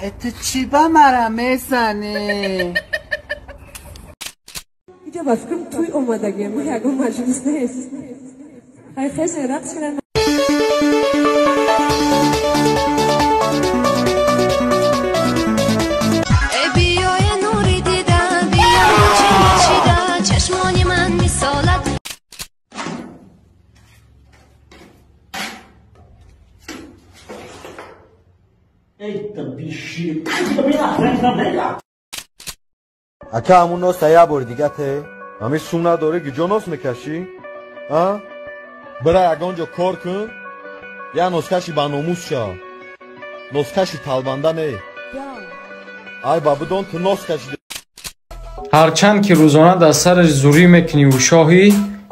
Это чӣ ба мара мезанӣ? Иҷо ба фикрам туй омадагем, мо ягон маҷлис нест. Хай хезе рақс кунанд. Биёе нури дида, биё чӣ чашмони ман мисолат. Eita, bichinho, fica bem na frente também, cara. Ака, ҳамун носа як бори дига те? Ҳамин сум надорӣ, гиҷо нос мекашӣ? А? Бира ягон ҷо кор кун, як носкаши ба номус шав. Носкаши талбанда не. Ай ба бидон ту нос кашиди. Ҳарчанд ки рӯзона дар сараш зурӣ мекуниву шоҳӣ,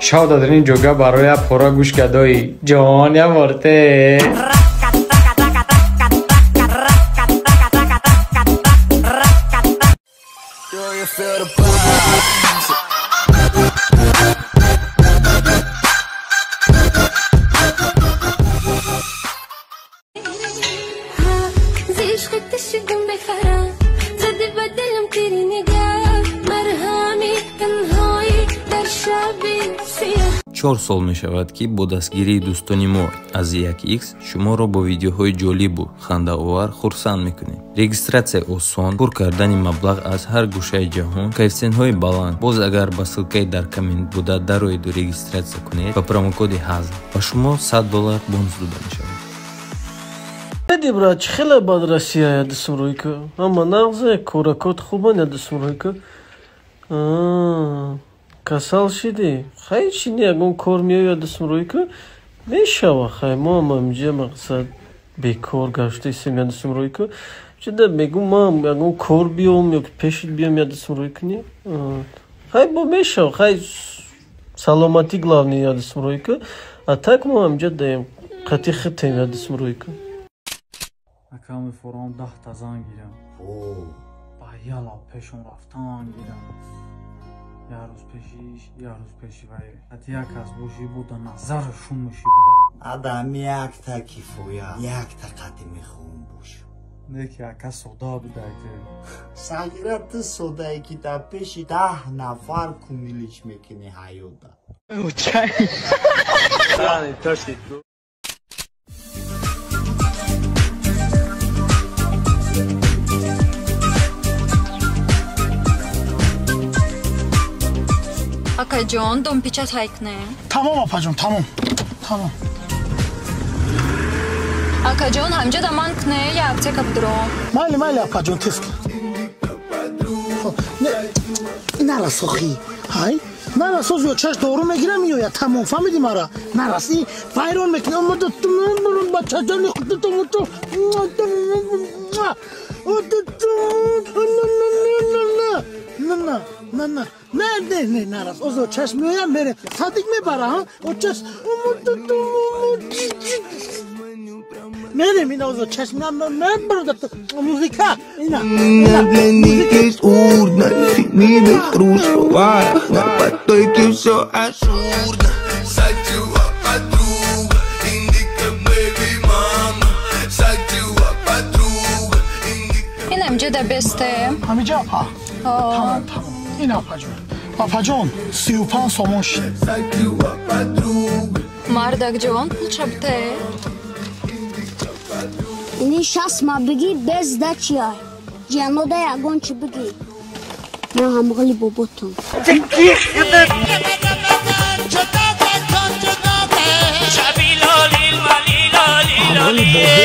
шав дар ин ҷога барои як пора гӯш гадоӣ. Ҷон, як бор те. Чор сол мешавад, ки бо дастгирии дӯстони мо аз 1x шуморо бо видеоҳои ҷолибу хандаовар хурсанд мекунем. Регистратсия осон, пур кардани маблағ аз ҳар гӯшаи ҷаҳон, коэффисиентҳои баланд. Боз агар ба ссылкаи дар коммент буда дароеду регистратсия кунед, ба промокоди ҳазл ба шумо $100 бонус дода мешавад. Еди брат, чӣ хеле бад Россия ядисм рӯйка. Ама нағзе, коракот хубан ядисм рӯйка. Касал шидӣ? Хай чи не, ягон кор меояд дисмрӯйка? Мешава, хай мо ҳам инҷа мақсад бекор гаштаистем ядисмрӯйка. Чида мегум ман ягон кор биём ё пешит биём ядисмрӯйка не? Хай бо мешава, хай саломатӣ главный ядисмрӯйка. А так мо ҳам инҷа даем қати хитем ядисмрӯйка. Ака мефорам 10 та зан гирам. Ба ялав пешон рафтан гирам. Як рӯз пешиш, як рӯз пеши вай. Ҳатти як кас бошӣ, бо да назар шум мешӣ буда. Адам якта кифоя, якта қати мехоҳам бош. Не ки ака сода будай те. Сағира, ту содае ки дар пеши 10 нафар кумилич мекунӣ ҳаёта. Акаҷон, домпичат ҳайкне. Тамом, апаҷон, тамом. Тамом. Акаҷон, ҳамҷа да ман кне, я аптека бидуром. Майли, майли, апаҷон, тез. Нарас охи. Ҳай? Нарас, оз ё чаш дору мегирам меояд. Тамом, фаҳмидӣ мара? Нарас, и вайрон мекунам. Бачаҷони худту. На, на, на, не, не, не, нарас. Озо чашм меоям, мерем. Садик мебара, ҳа? О чаш. Мерем, ина озо чашм мебара. Музика, ина. Ина инҷа да бесте. Ҳамиҷа апа. Тамом, тамом. Ин апаҷон. Апаҷон, 35 сомон шид. Мардакҷон, пулша бите. Ини 60 ма бигӣ, без дачия. Ҷанода ягон чӣ бигӣ. Ман ҳамғали боботам. Ҳамғали бобо?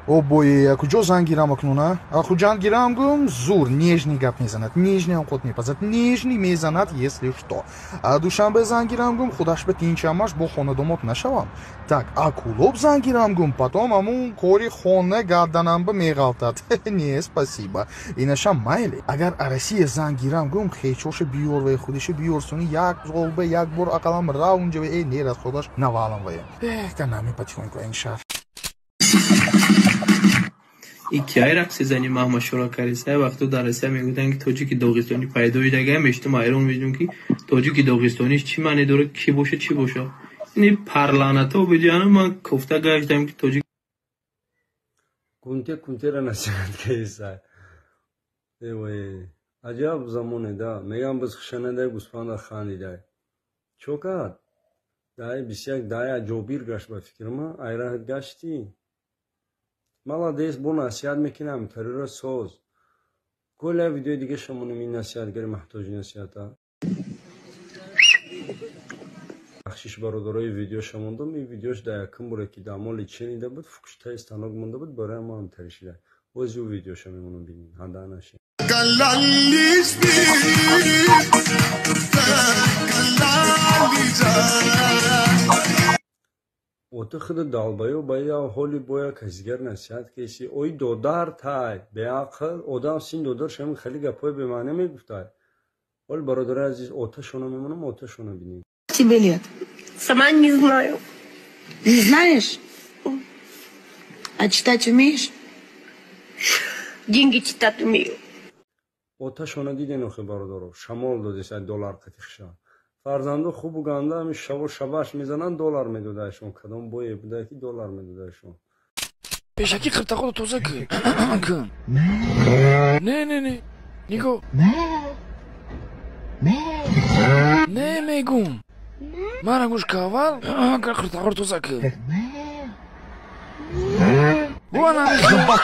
О бое, а куҷо занг гирам акнун, а? А Хуҷанд гирам гум, зур, нежный гап мезанад, нежный овқот мепазад, нежный мезанад, если что. А Душанбе занг гирам гум, худаш ба тинчамаш бо хонадомот нашавам. Так, а Кулоб занг гирам гум, потом амун кори хона гарданам ба меғалтад. Не, спасибо. Инашам майли. Агар Россия занг гирам гум, хечоша биёр ва худиша биёр суни як золба як бор ақалам раунҷа ва э нерад худаш навалам ва. Эх, канами потихоньку ин шаҳр. И киай рақси зани маҳмадшоро кардиса? Вақто дар Россия мегуфтанд, ки тоҷики доғистонӣ пайдо шудага, мештум, ҳайрон мешудум, ки тоҷики доғистонӣ чӣ маъне дорад, кӣ боша, чӣ боша. Ини парланато бидиана ман кофта гаштам ки тоҷик кунте кунтера насиҳат кайса. Эвай, аҷаб замоне да. Мегам биз хишанадай гӯспанда хандидай. Чо кард? Даҳаи 21 даҳаи ҷобир гашт ба фикрма, айраҳат гаштӣ. Молодец, бо насиҳат мекунам, тариро соз. Коля видеои дига шамонем ин насиҳатгари маҳтоҷи насиҳата. Бахшиш бародарои видео шамондам, ин видеош дар якум боре ки дар моли ченида буд, фукштаи станок монда буд, барои ма ҳам тари шида. Боз ю видеоша мемонам бинин, ҳада наши. Ота худа долбаё ба я ҳоли боя касигар насиҳат кеси. Ой додар тай, беақл, одам син додар шами хеле гапҳои бемаъне мегуфтай. Ҳол бародари азиз, оташона мемонам, оташона бинем. Тебе лет? Сама не знаю. Не знаешь? А читать умеешь? Деньги читать умею. Оташона диден охи бародаро, шамол додеса доллар қатихша. Фарзанду хубу ганда ами шаво шабаш мезананд, доллар медодаашон. Кадом бое буда ки доллар медодаашон. Пешакӣ қиртақоро тоза кун. Кун. Не, не, не. Нигоҳ. Не мегум. Мара гӯш ка аввал қиртақоро тоза кун. Бува намехоҳам.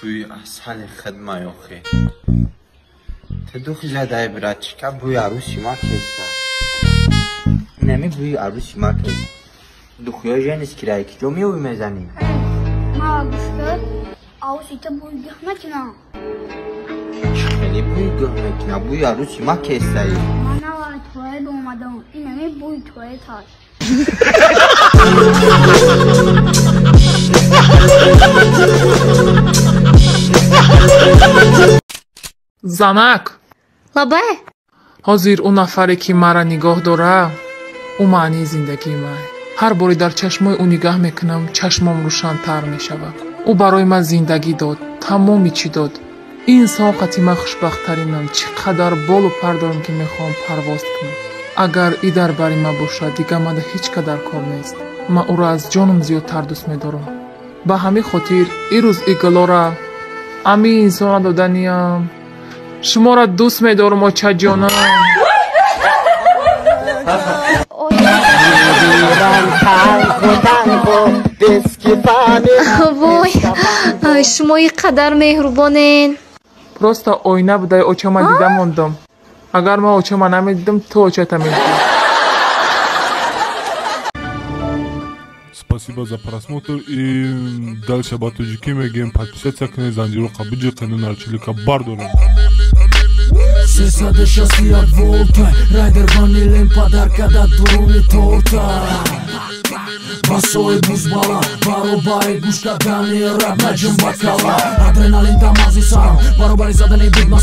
Бӯи асали хидмай охи. Ту духи задай братчика бӯи арӯси ма кеста. Инами бӯи арӯси ма кеста. Духиё женис кирай ки ҷо меёвӣ мезанӣ? Ма гуфта, арӯси ту бӯи гӯҳ мекунам. Чӣ хеле бӯи гӯҳ мекунам? Бӯи арӯси ма кестаи. Ман аввал туалет омадам. Инами бӯи туалет аст. Занак! Лабай! Ҳозир ӯ нафаре ки маро нигоҳ дора, ӯ маънии зиндагии ман. Ҳар боре дар чашмои ӯ нигаҳ мекунам, чашмом рӯшантар мешавад. Ӯ барои ман зиндагӣ дод, тамоми чӣ дод. Ин инсон қати ман хушбахттаринам. Чӣ қадар болу пар дорам ки мехоҳам парвоз кунам. Агар и дар бари ман бошад, дигар мада ҳеҷ қадар кор нест. Ман ӯро аз ҷонам зиёдтар дӯст медорам. Ба ҳамин хотир ирӯз иглора ами инсонро доданиям. Шуморо дӯст медорам, очаҷонам. Вой, шумо ин қадар меҳрубонен. Просто оина будай очама дида мондам. Агар ман очама намедидам, ту очата медидӣ. Спасибо за просмотр и дальше ба тоҷикӣ мегӯем подписаться кунед, занҷиро қабуҷи нарчилика бардорем. 361 волта, райдер ванилем подарка да дуруни торта. Басои бузбала, баробари гӯш кардани раб наҷум ба кала. Адреналин дар мағзи сарам, баробари задани бигмас.